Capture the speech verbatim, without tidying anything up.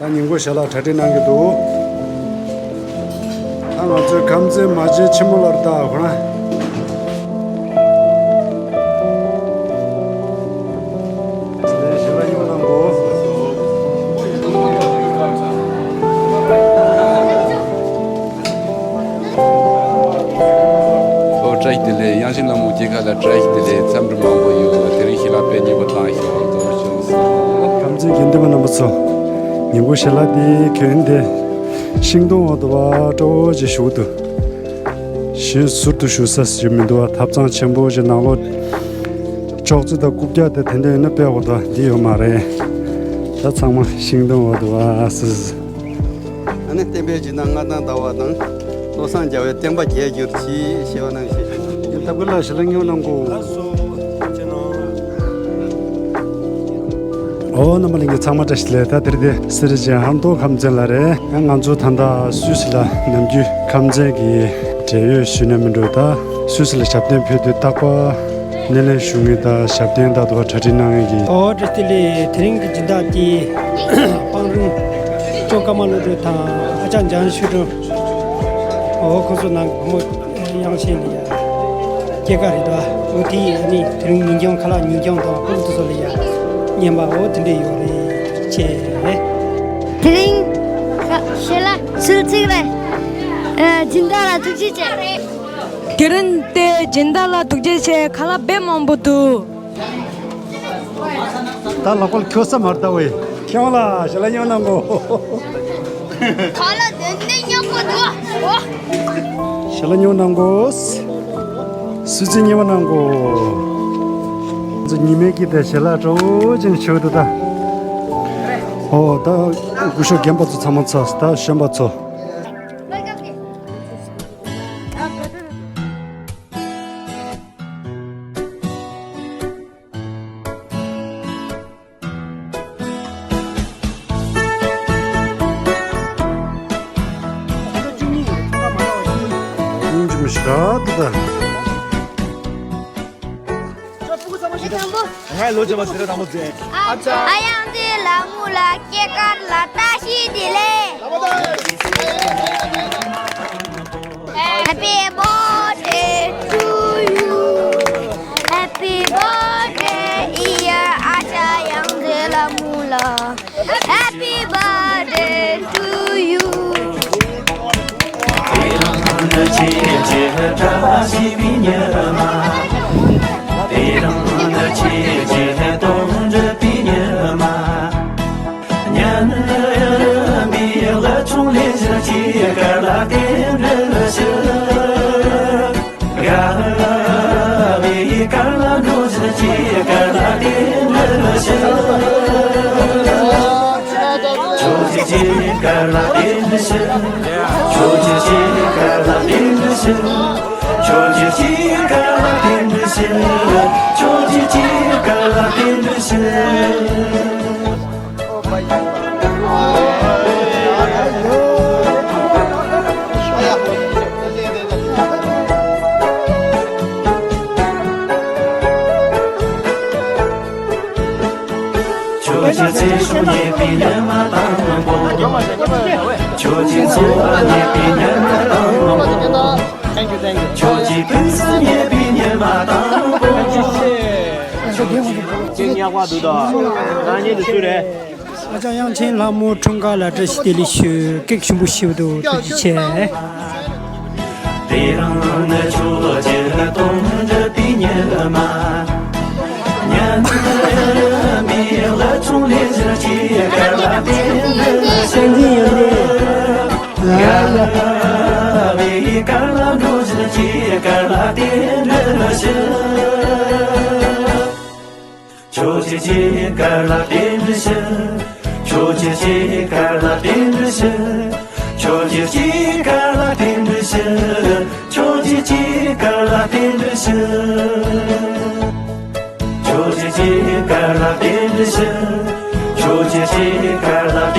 ད་ཉིན་གུང་ཞལ་ལག་གྲ་སྒྲིག་གནང་གི་འདུག་ད་ང་ཚོའི་ཁམས་ཚན་མ་བྱན་ཆེན་མོ་ལ་ད་ཁོ་རང་། ཞལ་ལག་ཉོ་གནང་གོ། ཨོ་བཀྲ་ཤིས་བདེ་ལེགས། དབྱངས་ཅན་ལྷ་མོ་སྐྱེས་སྐར་ལ་བཀྲ་ཤིས་བདེ་ལེགས། འཚམས་འདྲི་མང་པོ་ཡོད། དེ་རིང་ཞལ་ལག་དཔེ་སྙན་པོ་བཏང་ཞིང་རྡོ་རུ་བྱུང་སོང་། ཁམས་ཚན་དགེ་འདུན་པ་རྣམ་པ་ཚོ། ཉིན་གུང་ཞལ་ལག་འདི་གྱོན་ཏེ། ཤིང་སྡོང་འོག་ཏུ་བ་སྤྲོ་བོ་ཅིག་བཞུགས་འདུག་གཞན་ཟུར་དུ་བཞུགས་ས་ཞིག་མི་འདུག་བ། ཐབ་ཚང་ཆེན་པོ་ཞིག་ནང་ལོགས་ཅོག་ཙེ་དང་རྐུབ་བཀྱག་དང་དེ་འདྲ་ཡོད་ན་དཔེ་འོ་ད་འདི་ཡོད་མ་རེད། ད་ཚང་མ་ཤིང་སྡོང་འོག་ཏུ་བ་སི། ཨ་ནི་བསྟན་པའི་སྦྱིན་བདག་མངའ་ཐང་ཟླ་བ་དང་། བློ་བཟང་རྒྱལ་བའི་བསྟན་པ་རྒྱས་གྱུར་ཅིག་ཞེས་པ་ནང་བཞིན། ཡིན་ཐབས་ཀྱི་ལ་ཞལ་ལག་ཉོ་གནང་གོ། ཨོ་རྣམ་པ་ལྷན་རྒྱས་ཚང་མ་བཀྲ་ཤིས་བདེ་ལེགས། ད་དེར་དེ་སི་རི་ཅན་ཧན་ཏོ་ཁམས་ཚན་ལ་རེད། ང་ཚོ་ད་ལྟ་སུད་སི་ལ་ནམ་རྒྱུན་ཁམས་ཚན་གྱི་འབྲེལ་ཡོད་ཞུས་ན་མི་འགྲོ། ད་སུད་སི་ལ་ཞབས་བརྟན་ཕེབས་དུས་རྟག་པར་སྣེ་ལེན་ཞུ་མཁན་དང་ཞབས་བརྟན་ལྟར་དུ་གྲ་སྒྲིག་གནང་མཁན་གྱི། ཨོ་བཀྲ་ཤིས་བདེ་ལེགས། དེ་རིང་གི་སྦྱིན་བདག་དེ་སྤང་རུང་ཅོ་ཀ་མ་བློ་གྲོས་དང་ཨ་ཅག་འཇང་ཆོས་སྒྲོན། ཨོ་ཁོང་ཚོ་ནང་བུ་མོ་དབྱངས་ཅན་ལ་ཡ་སྐྱེས་སྐར་རེད་དོ། འོ་དེ་ཡིན་ནི་དེ་རིང་ཉིན་འགྱངས་ཁ་ལག་ཉིན་འགྱངས་དང་ཀུན་ཏུ་སོགས་ལ་ཡ་བརྙན་པ་འོ་དེ་འདྲས་ཡོད་རེད་ཅེས། དེ་རིང་ཞལ་ལག་ཚུལ་ཚིག་རེད། སྦྱིན་བདག་ལ་ཐུགས་རྗེ་ཆེ། དེ་རིང་དེ་སྦྱིན་བདག་ལ་ཐུགས་རྗེ་ཆེ། ཁ་ལག་དཔེ་མང་པོ་འདུག་ད་ལག་པ་ལ་ཁྱོད་ས་མར་ལྟ་བས། ཁྱེད་ལ་ཞལ་ལག་ཉོ་གནང་གོ། ཁ་ལག་དེ་འདྲ་ཉོ་གོ་འདུག་ཨོ། ཞལ་ལག་ཉོ་གནང་གོ། སུ་ཚིག་ཉེ་བ་གནང་གོ། ཚོ་ཉི་མའི་སྐྱིད་དེ་ཞལ་ལག་སྤྲོ་བོ་ཅན་ཆོས་འདུག་ད། ཨོ་ད་སྐུ་ཞབས་རྒན་པ་ཚོ་ཚང་མ་ཚོ་ད་གཞོན་པ་ཚོ། ང་ལོ་ཆེ་བ་ཟེར་དང་པོ་ཟེར། ཨ་ཡང་དེ་ལ་མུ་ལ་སྐྱེས་སྐར་ལ་བཀྲ་ཤིས་བདེ་ལེགས། Happy birthday to you. Happy birthday, dear Acha Yangzela Mula. Happy birthday to you. Thank you, thank you. ཨ་ཅག་དབྱངས་ཅན་ལྷ་མོ་འཁྲུངས་སྐར་ལ་བཀྲ་ཤིས་བདེ་ལེགས་ཞུ། ཀེག་ཞིམ་པོ་ཞིམ་པོ་འདུག་ཐུགས་རྗེ་ཆེ། ཁྱོད་ཀྱི་སྐྱེས་སྐར་ལ་རྟེན་འབྲེལ་ཞུ། ཁྱོད་ཀྱི་སྐྱེས་སྐར་ལ་རྟེན་འབྲེལ་ཞུ། ཁྱོད་ཀྱི་སྐྱེས་སྐར་ལ་རྟེན་འབྲེལ་ཞུ། ཁྱོད་ཀྱི་སྐྱེས་སྐར་ལ་རྟེན་འབྲེལ་ཞུ། ཁྱོད་ཀྱི་སྐྱེས་སྐར་ལ་རྟེན་འབྲེལ་ཞུ། ཁྱོད་ཀྱི་སྐྱེས་སྐར་ལ་རྟེན་འབྲེལ་ཞུ། ཁྱོད་ཀྱི་སྐྱེས་སྐར་ལ་